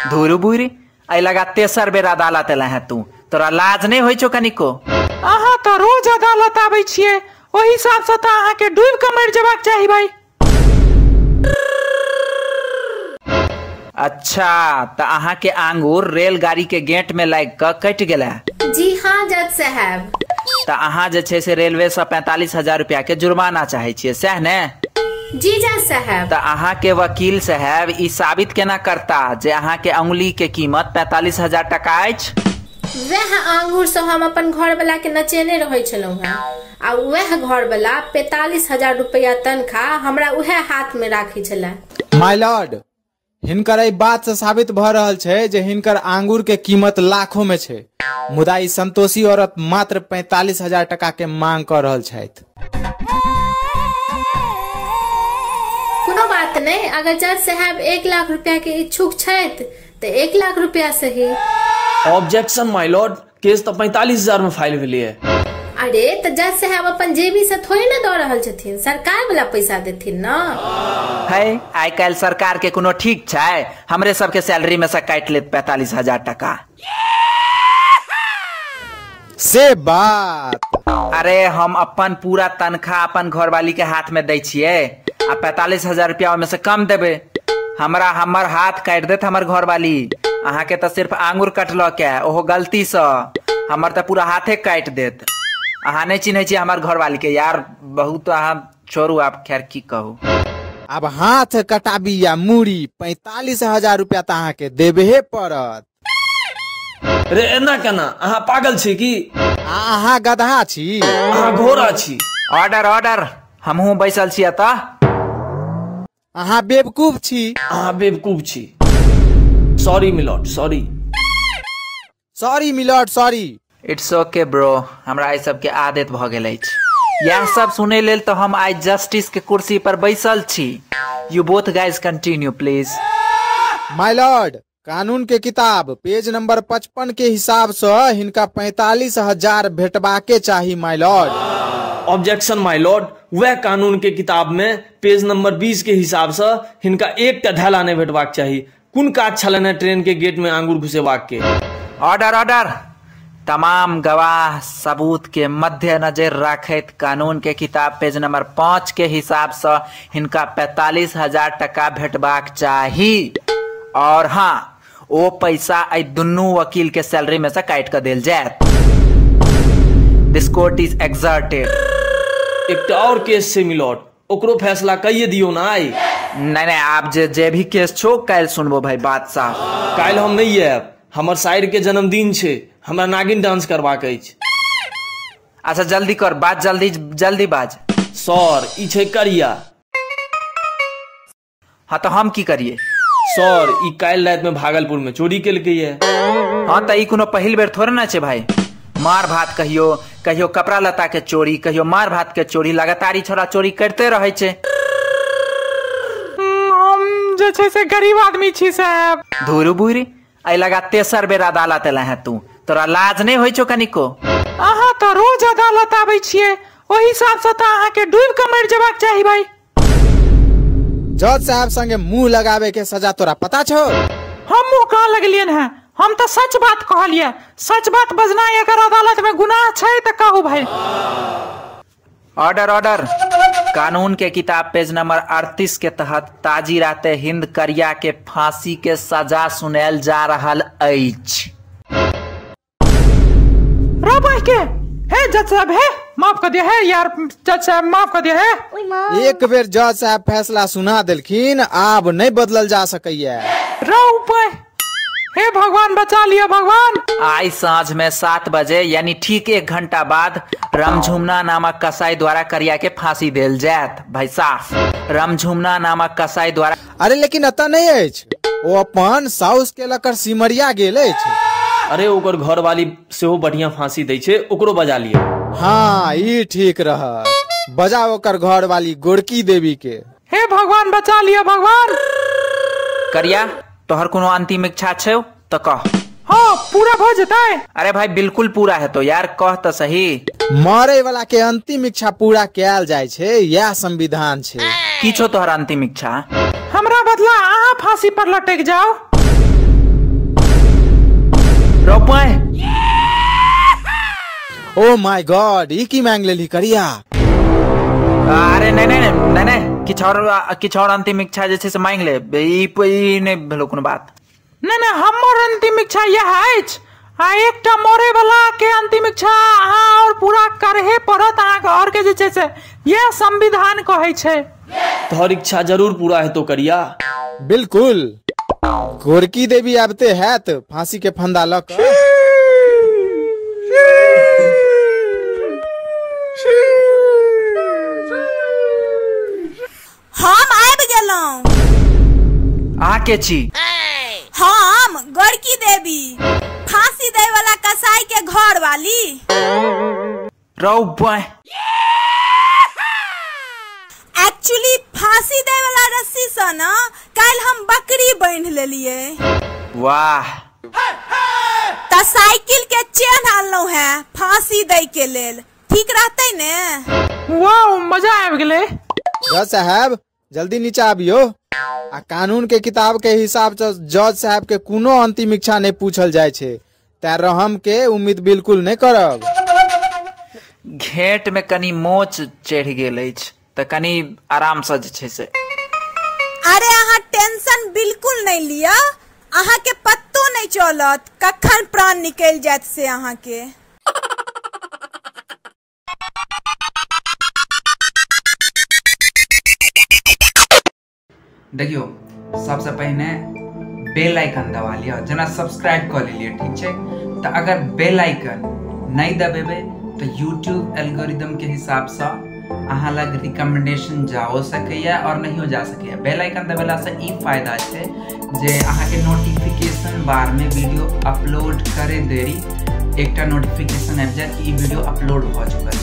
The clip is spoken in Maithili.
धुरु बुरी एहि लगा तेसर बेर अदालत एला है तू, तोरा लाज नहीं होइ छौ कनिको? अहाँ तऽ रोज अदालत आबै छियै, ओहि हिसाब से तऽ अहाँके डूबि कऽ मरि जेबाक चाही भाई। अच्छा तऽ अहाँके आंगुर रेलगाड़ी के गेट में लागि कऽ कटि गेला? जी हाँ जज साहब। तऽ अहाँ जे छै से रेलवे से 45,000 रुपया के जुर्माना चाहै छियै सएह ने? जी जज साहब। तऽ अहाँके वकील साहब ई साबित केना करता जे अहाँके अंगुली के कीमत 45,000 टका अछि? वएह आंगुर से हम अपन घर वाला के नचेने रहै छलहुँ हेँ आ वएह घर वाला 45,000 रुपया तनख्वाह हमरा उएह हाथ में राखै छले। My lord, हिनकर एहि बात से साबित भऽ रहल छै जे हिनकर आंगुर के कीमत लाखों में छै, मुदा ई संतोषी औरत मात्र 45,000 टका के मांग कऽ रहल छथि। कोनो बात नहीं, अगर जज साहब 1 लाख रुपया के इच्छुक छथि तऽ 1 लाख रुपया सही। ऑब्जेक्शन my Lord, केस तऽ 45,000 में फाइल भेलै। अरे तऽ जज साहब अपन जेबी से थोड़े ने दऽ रहल छथिन, सरकार वाला पैसा देथिन न। है आइ काल्हि सरकार के कोनो ठीक छै, हमरे सबके सैलरी में से काटि लेत 45,000 टका। से बात। अरे हम अपन पूरा तनख्वाह अपन घरवाली के हाथ में दै छियै आ 45,000 रुपया ओहिमे से कम देबै। हमरा हमर हाथ काटि देत हमर घरवाली, अहाँके तऽ सिर्फ आंगुर कटलक है ओहो गलती से, हमर तऽ पूरा हाथे काटि देत। अहाँ नहि चिन्है छियै हमर घरवाली के यार, बहुत अहाँ छोड़ू आब, खैर की कहू। आब हाथ कटाबी या मूड़ी, 45,000 रुपया तऽ अहाँके देबहे पड़त। रे एना केना, अहाँ पागल छी की? अहाँ गधा छी। अहाँ घोड़ा छी। ऑर्डर ऑर्डर, हमहूँ बैसल छी एतऽ। अहाँ बेवकूफ छी। अहाँ बेवकूफ छी। Sorry milord, sorry. Sorry milord, sorry. It's okay bro, हमरा एहि सबके आदत भऽ गेल अछि। इएह सब सुनै लेल तऽ हम आइ जस्टिस के कुर्सी पर बैसल छी। You both guys continue please. My lord, कानून के किताब पेज नंबर 55 के हिसाब से हिनका 45,000 भेटबाके चाही my lord. Objection my lord, वह कानून के किताब में पेज नंबर 20 के हिसाब से हिनका एकटा धैला नहीं भेटबाक चाही। कोन काज छलनि है ट्रेन के गेट में आंगुर घुसेबाक के? ऑर्डर ऑर्डर, तमाम गवाह सबूत के मध्य नजर राखैत कानून के किताब पेज नंबर 5 के हिसाब से हिनका 45,000 टका भेटबाक चाही। और हाँ, ओ पैसा एहि दुनू वकील के सैलरी में से काटि कऽ देल जायत। This court is exerted. एकटा और केस छै मिलॉर्ड, ओकरो फैसला कहिए दियौ ना आइ। नहीं नहीं, आप जे भी केस छो काल्हि सुनबो भाई बात साफ। काल्हि हम नहीं आयब, हमर साइर के जन्मदिन छै, हमरा नागिन डांस करबाक अछि। अच्छा जल्दी कर बात, जल्दी जल्दी बाज। सर ई छै करिया। हाँ तो हम की करिए? सर ई काल्हि राति में भागलपुर में चोरी केलकै ये। हाँ तो ई कोनो पहिल बेर थोड़े ना छै भाई। मार भात कहियो कहियो कपड़ा लत्ता के चोरी, कहियो मार भात के चोरी, लगातार ई छोरा चोरी करते रहे छै। हम जे छै से गरीब आदमी छी साहब। धुरु बुरी एहि लगा तेसर बेर अदालत एला है तू, तोरा लाज नहीं होइ छौ कनिको? अहाँ तऽ रोज अदालत आबै छियै, ओहि हिसाब से तऽ अहाँके डूबि कऽ मरि जेबाक चाही भाई। जज साहब संगे मुंह लगावे के सजा तोरा पता छौ? हम मुंह कहाँ लगलियन है, हम तऽ सच बात कहलियै। सच बात बजनाइ अगर अदालत में गुनाह छै तऽ कहू भाई। ऑर्डर ऑर्डर, कानून के किताब पेज नंबर 38 के तहत ताजी राते हिंद करिया के फांसी के सजा सुनायल जा रहल अछि। के हे जज साहब, हे माफ कर दिया है यार, जज साहब माफ कर दिया है। एक बेर जज साहब फैसला सुना देलखिन, आब नहीं बदलल जा सकैया। हे भगवान बचा लिया भगवान। आई साँझ में 7 बजे यानी ठीक 1 घंटा बाद रमझुमना नामक कसाई द्वारा करिया के फांसी देल जायत। भाई साफ, रमझुमना नामक कसाई द्वारा। अरे लेकिन अतः नहीं अछि, ओ अपन साउस के लकर सिमरिया गेल अछि। अरे ओकर घरवाली सेहो बढ़िया फांसी दै छै, ओकरो बजा लिया। हाँ ई ठीक रह, बजा ओकर घरवाली गोरकी देवी के। हे भगवान बचा लिया भगवान। करिया तोहर कोनो अंतिम इच्छा छौ तो कह। हाँ पूरा भ जेतै। अरे भाई बिल्कुल पूरा है तो यार कह तो सही। मरे वाला के अंतिम इच्छा पूरा कैल जाय छै, यह संविधान छै। की छौ तोहर अंतिम इच्छा? हमरा बदला अहाँ फांसी पर लटक जाओ। ओ my God, ई की मांग लेली करिया? अरे नहीं नहीं नहीं नहीं, किछु और अंतिम इच्छा जे छै से मांग ले, ई नहि भेलो कोनो बात। नहीं नहीं, हमर अंतिम इच्छा यह अछि आ एकटा मरे वाला के अंतिम इच्छा अहाँ और पूरा करहे पड़त अहाँ घर के जे छै से, यह संविधान कहै छै। तोहर इच्छा जरूर पूरा हेतो करिया। बिल्कुल, गोरकी देवी आबते हैत फांसी के फंदा लऽ कऽ। हम आबि गेलहुँ। अहाँ के छी? हम गोरकी देवी, फांसी दै वाला कसाई के घर वाली। रौ बॉय, एक्चुअली फांसी दै वाला रस्सी से ना काल्हि हम बकरी बांधि लेलिए। वाह, त साइकिल के चेन आनलहुँ है फांसी दै के लेल, ठीक रहतै ने? वाह, मजा आबि गेलै। जज साहब जल्दी नीचा आबियो। आ कानून के किताब के हिसाब से जज साहब के कोनो अंतिम इच्छा नहीं पूछल जाय छै, तैं रहम के उम्मीद बिल्कुल नहीं करब। घेंट में कनी मोच चढ़ि गेल अछि तऽ कनी आराम से जे छै से। अरे अहाँ टेंशन बिल्कुल नहीं लिअ, अहाँ के पत्तो नहीं चलत कखन प्राण निकलि जायत से अहाँ के। देखियो, सबसे पहिने बेल आइकन दबा लिअ, जेना सब्सक्राइब कऽ लेलियै, ठीक छै? तऽ अगर बेल आइकन नहि दबेबै तऽ यूट्यूब एल्गोरिदम के हिसाबसँ अहाँ लग रिकमेंडेशन जाओ सकैया और नहियो जा सकैया। बेल आइकन दबेलासँ ई फायदा छै जे अहाँके नोटिफिकेशन बारमे वीडियो अपलोड करे देरी एकटा नोटिफिकेशन आबि जायत कि ई वीडियो अपलोड भऽ चुकल।